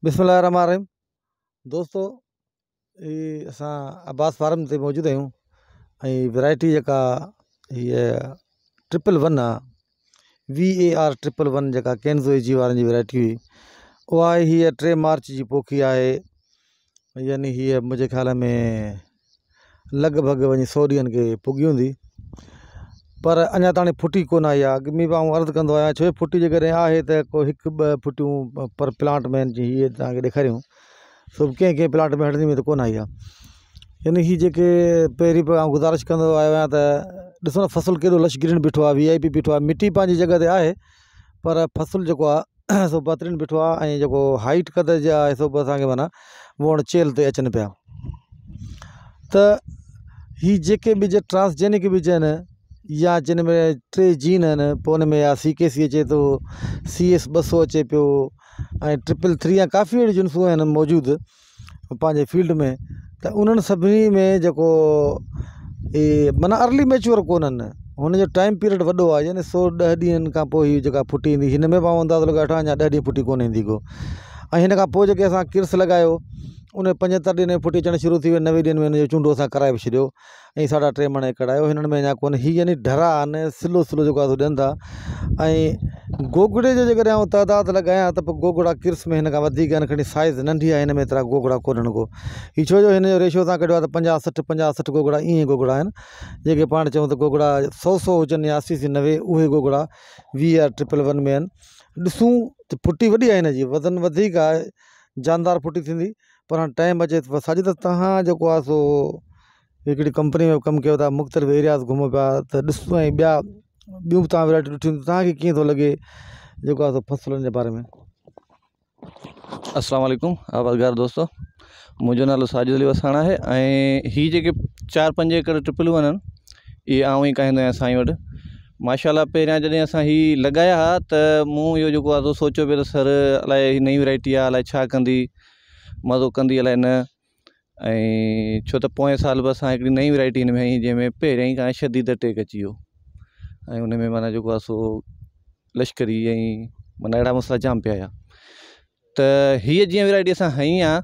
بسم الله الرحمن الرحيم دوستو هي اسان عباس فارم تي موجود آهيون ۽ ورائٽي جيڪا هيء ٽرپل ون آ وي اي آر ٽرپل ون جيڪا ڪينزو اي جي وارن جي ورائٽي هئي اها هيء 3 مارچ جي پوکي آهي يعني هيء منهنجي خيال ۾ لڳ ڀڳ وڃي سو ڏينهن کي پڳي هوندي پر اڃا تاڻي ڦٽي ڪونه آئي آهي اڳ ۾ به آئون عرض ڪندو آهيان ڇو ڦٽي جيڪڏهن آهي ته ڪو هڪ ٻه ڦٽيون پر پلانٽ ۾ جي هيء توهان کي ڏيکاريون سو ڪنهن ڪنهن پلاٽ ۾ هڻندي ۾ ته ڪونه آئي آهي يعني هي جيڪي پهرين به آئون گذارش ڪندو آيو آهيان ته ڏسو نه فصل ڪيڏو لش گرين بيٺو آهي وي آء پي بيٺو آهي مٽي پنهنجي جڳهه تي آهي پر فصل جيڪو آهي سو بهترين بيٺو آهي ۽ جيڪو هائيٽ قد جي آهي سو به اسانکي معنيٰ ووڻ چيلهه تي اچن پيا ته هي جيڪي ٻج ٽرانسجينڪ ٻج آهن يا جن ۾ ٽي جين آهن پوء ان ۾ يا سي ڪي سي اچي ٿو سي ايس 200 اچي پيو ۽ ٽرپل ٿري يا ڪافي اهڙيون جنسون آهن موجود پنهنجي فيلڊ ۾ ته انهن سڀني ۾ جيڪو اهي معنيٰ ارلي ميچوئر ڪونهن هن جو ٽائيم پيريڊ وڏو آهي يعني 110 ڏينهن کان پوء هي جيڪا ڦٽي ايندي هن ۾ به آئون اندازو لڳائي وٺان اڃا 10 ڏينهن ڦٽي ڪونه ايندي ڪو ۽ هن کان پوء جيڪي اسان ڪرس لڳايو ان 75 ڏينهن ۾ ڦٽي اچڻ شروع ٿي وئي 90 ڏينهن ۾ هن جو چونڊو اسان ڪرائي به ڇڏيو ۽ ساڍا ٽي مڻ ايڪڙ آيو هنن ۾ اڃا ڪونهي هي يعني ڍرا آهن سلو سلو جيڪو آهي سو ڏين ٿا ۽ گوگڙي جو جيڪڏهن آئون تعداد لڳايان ته پوء گوگڙا ڪرس ۾ هن کان وڌيڪ آهن کڻي سائز ننڍي آهي هن ۾ ايترا گوگڙا ڪونهن ڪو هي ڇو جو هن جو ريشو اسان ڪڍيو آهي ته 50 60 50 60 گوگڙا ائين گوگڙا آهن جيڪي پاڻ چئون ته گوگڙا 100 100 هجن يا 80 80 90 اهي گوگڙا وي آر ٽرپل ون ۾ آهن ڏسون ته ڦٽي وڏي آهي هن جي وزن وڌيڪ آهي جاندار ڦٽي ٿيندي پر هاڻ ٽائيم اچي ٿو ساجد تهان جيڪو آهي سو هڪڙي ڪمپني ۾ ڪم ڪيو ٿا مختلف ايرياز گهمو پيا ته ڏسو ۽ ٻيا ٻيون به توهان ورائٽيون ڏٺيون هونديون توهان کي ڪيئن ٿو لڳي جيڪو آهي سو فصلن جي باري ۾. السلام عليڪم آبادگار دوستو منهنجو نالو ساجد علي وساڻ آهي ۽ هي جيڪي 4 5 ايڪڙ ٽپلون آهن اهي آئون ئي ڪاهيندو آهيان سائين وٽ ماشاء الله پهريان جڏهن اسان هي لڳايا ها ته مون اهو جيڪو آهي سو سوچيو پئي ته سر الائي هي نئين ورائٽي آهي الائي ڇا ڪندي مزو ڪندي الائي نه ۽ ڇو ته پوئين سال به اسان هڪڙي نئين ورائٽي هن ۾ هنئي جنهن ۾ پهريان ئي کان شديد اٽيڪ اچي ويو ۽ ان ۾ معنيٰ جيڪو آهي سو لشڪري ۽ معنيٰ اهڙا مسئلا جام پيا آيا ته هيء جيئن ورائٽي اسان هنئي آهي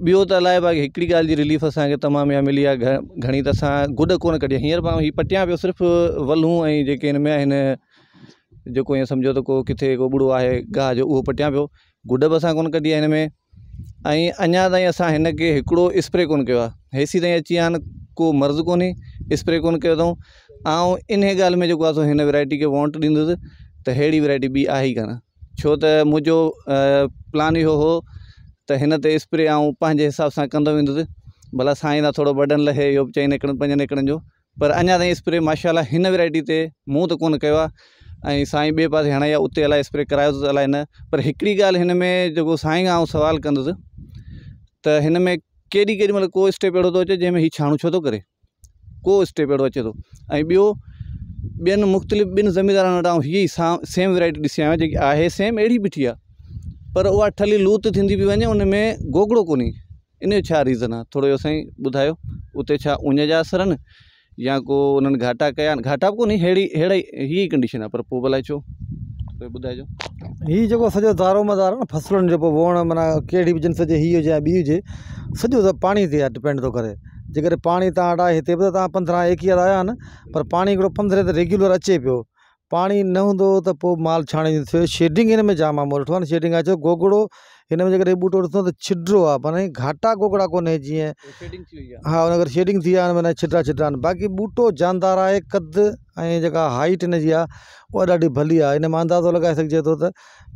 ٻيو ته الائي باقي هڪڙي ڳالهه جي رليف اسانکي تمام اها ملي آهي گهڻي ته اسان گڏ ڪونه ڪڍي هينئر به هي پٽيان پيو صرف ولون ۽ جيڪي هن ۾ آهن جيڪو ائين سمجهو ته ڪو ڪٿي ڪو ٻڙو آهي گاهه جو اهو پٽيان پيو گڏ به اسان ڪونه ڪڍي آهي هن ۾ ۽ اڃا تائين اسان هن کي هڪڙو اسپري ڪونه ڪيو آهي هيسي تائين اچي ويا آهن ڪو مرض ڪونهي اسپري ڪونه ڪيو اٿئون آئون انهي ڳالهه ۾ جيڪو آهي سو هن ورائٽي کي وونٽ ڏيندس ته ههڙي ورائٽي ٻي آهي ئي ڪانه ڇو ته منهنجو پلان اهو هو ته هن تي اسپري آئون پنهنجي حساب سان ڪندو ويندس ڀلا سائين تان ٿورو برڊن لهي اهو به چئن ايڪڙن پنجن ايڪڙن جو پر اڃا تائين اسپري ماشاء الله هن ورائٽي تي مون ته ڪونه ڪيو آهي ۽ سائين ٻئي پاسي هڻائي آهي اتي الائي اسپري ڪرايو اٿس الائي نه پر هڪڙي ڳالهه هن ۾ جيڪو سائين کان آئون سوال ڪندس ته هن ۾ ڪيڏي ڪيڏي مهل ڪو اسٽيپ اهڙو ٿو اچي جنهن ۾ هي ڇاڻو ڇو ٿو ڪري ڪو اسٽيپ اهڙو اچي ٿو ۽ ٻيو ٻين مختلف ٻن زميندارن وٽ آئون هيء ئي سيم ورائٽي ڏسي آيو آهيان جيڪي آهي سيم اهڙي بيٺي آهي پر اها ٺلهي لوت ٿيندي پئي وڃي ان ۾ گوگڙو ڪونهي ان جو ڇا ريزن آ ٿورو اهو سائين ٻڌايو اتي ڇا اڃ جا اثر آهن يا ڪو انهن گهاٽا ڪيا آهن گهاٽا به ڪونهي ههڙي ههڙا ئي هي ئي ڪنڊيشن آ پر پوء به الائي ڇو ٿورو ٻڌائجو. هي جيڪو سڄو دارو مدار آ نه فصلن جو پوء ووڻ معنيٰ ڪهڙي به جنس هجي هي هجي يا ٻي هجي سڄو ته پاڻي تي آ ڊپينڊ ٿو ڪري جيڪڏهن پاڻي تان وٽ آهي هتي به ته تان 15 21 آيا آهن پر پاڻي هڪڙو 15 تي ريگيولر اچي پيو پاڻي نه هوندو ته پوء مال ڇاڻي ٿيو شيڊنگ هن ۾ جام آهي مون ڏٺو آهي نه شيڊنگ آهي ڇو گوگڙو هن ۾ جيڪڏهن ٻوٽو ڏسندو ته ڇڊرو آهي معنيٰ گهاٽا گوگڙا ڪونهي جيئن ها ان ڪري شيڊنگ ٿي آهي معنيٰ ڇڊرا ڇڊرا آهن باقي ٻوٽو جاندار آهي قد ۽ جيڪا هائيٽ هن جي آهي اها ڏاڍي ڀلي آهي ان مان اندازو لڳائي سگهجي ٿو ته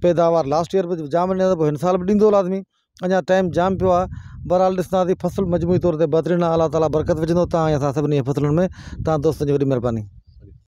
پيداوار لاسٽ ايئر به جام ڏني پوء هن سال به ڏيندو لازمي اڃا ٽائيم جام پيو آهي بهرحال ڏسنداسين فصل مجموعي طور تي بهترين آهي الله تعالي برڪت وجهندو تان ۽ اسان سڀني جي فصلن ۾ تان دوستن جي وڏي مهرباني.